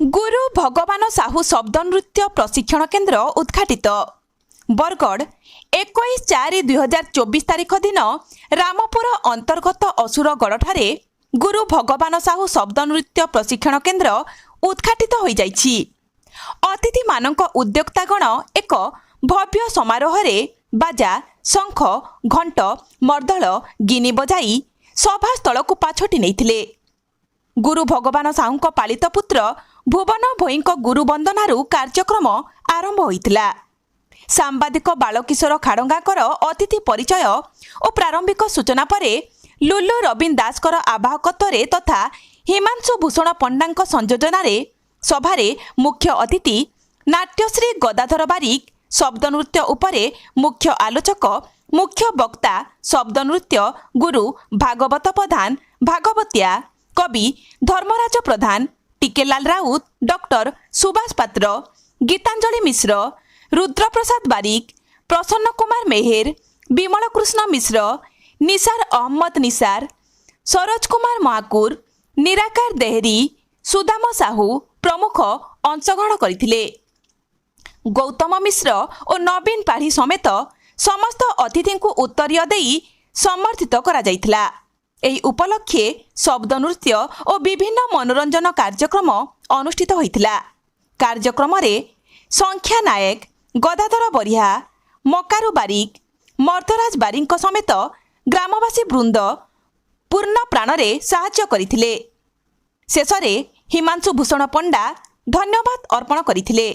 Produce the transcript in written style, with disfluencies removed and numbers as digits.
ଗୁରୁ ଭଗବାନ ସାହୁ ଶବ୍ଦ ନୃତ୍ୟ ପ୍ରଶିକ୍ଷଣ କେନ୍ଦ୍ର ଉଦ୍ଘାଟିତ। ବରଗଡ଼, 21/4/2024 ତାରିଖ ଦିନ ରାମପୁର ଅନ୍ତର୍ଗତ ଅସୁରଗଡ଼ଠାରେ ଗୁରୁ ଭଗବାନ ସାହୁ ଶବ୍ଦ ନୃତ୍ୟ ପ୍ରଶିକ୍ଷଣ କେନ୍ଦ୍ର ଉଦ୍ଘାଟିତ ହୋଇଯାଇଛି। ଅତିଥିମାନଙ୍କ ଉଦ୍ୟୋକ୍ତାଗଣ ଏକ ଭବ୍ୟ ସମାରୋହରେ ବାଜା, ଶଙ୍ଖ, ଘଣ୍ଟ, ମର୍ଦ୍ଦଳ, ଗିନି ବଜାଇ ସଭାସ୍ଥଳକୁ ପାଛୋଟି ନେଇଥିଲେ। ଗୁରୁ ଭଗବାନ ସାହୁଙ୍କ ପାଳିତ ପୁତ୍ର ଭୁବନ ଭୋଇଙ୍କ ଗୁରୁ ବନ୍ଦନାରୁ କାର୍ଯ୍ୟକ୍ରମ ଆରମ୍ଭ ହୋଇଥିଲା। ସାମ୍ବାଦିକ ବାଳକିଶୋର ଖାଡ଼ଙ୍ଗାଙ୍କର ଅତିଥି ପରିଚୟ ଓ ପ୍ରାରମ୍ଭିକ ସୂଚନା ପରେ ଲୁଲୁ ରବୀନ ଦାସଙ୍କର ଆବାହକତ୍ୱରେ ତଥା ହିମାଂଶୁ ଭୂଷଣ ପଣ୍ଡାଙ୍କ ସଂଯୋଜନାରେ ସଭାରେ ମୁଖ୍ୟ ଅତିଥି ନାଟ୍ୟଶ୍ରୀ ଗଦାଧର ବାରିକ ଶବ୍ଦନୃତ୍ୟ ଉପରେ ମୁଖ୍ୟ ଆଲୋଚକ, ମୁଖ୍ୟ ବକ୍ତା ଶବ୍ଦନୃତ୍ୟ ଗୁରୁ ଭାଗବତ ପ୍ରଧାନ ଭାଗବତିଆ, କବି ଧର୍ମରାଜ ପ୍ରଧାନ, ଟିକେଲାଲ ରାଉତ, ଡକ୍ଟର ସୁଭାଷ ପାତ୍ର, ଗୀତାଞ୍ଜଳି ମିଶ୍ର, ରୁଦ୍ରପ୍ରସାଦ ବାରିକ, ପ୍ରସନ୍ନ କୁମାର ମେହେର, ବିମଳ କୃଷ୍ଣ ମିଶ୍ର, ନିସାର ଅହମ୍ମଦ ନିସାର, ସରୋଜ କୁମାର ମହାକୁର, ନିରାକାର ଦେହେରି, ସୁଦାମ ସାହୁ ପ୍ରମୁଖ ଅଂଶଗ୍ରହଣ କରିଥିଲେ। ଗୌତମ ମିଶ୍ର ଓ ନବୀନ ପାଢ଼ୀ ସମେତ ସମସ୍ତ ଅତିଥିଙ୍କୁ ଉତ୍ତରୀୟ ଦେଇ ସମ୍ବର୍ଦ୍ଧିତ କରାଯାଇଥିଲା। ଏହି ଉପଲକ୍ଷେ ଶବ୍ଦ ନୃତ୍ୟ ଓ ବିଭିନ୍ନ ମନୋରଞ୍ଜନ କାର୍ଯ୍ୟକ୍ରମ ଅନୁଷ୍ଠିତ ହୋଇଥିଲା। କାର୍ଯ୍ୟକ୍ରମରେ ସଂଖ୍ୟା ନାୟକ, ଗଦାଧର ବରିହା, ମକାରୁ ବାରିକ, ମର୍ଦ୍ଦରାଜ ବାରିକଙ୍କ ସମେତ ଗ୍ରାମବାସୀ ବୃନ୍ଦ ପୂର୍ଣ୍ଣ ପ୍ରାଣରେ ସାହାଯ୍ୟ କରିଥିଲେ। ଶେଷରେ ହିମାଂଶୁ ଭୂଷଣ ପଣ୍ଡା ଧନ୍ୟବାଦ ଅର୍ପଣ କରିଥିଲେ।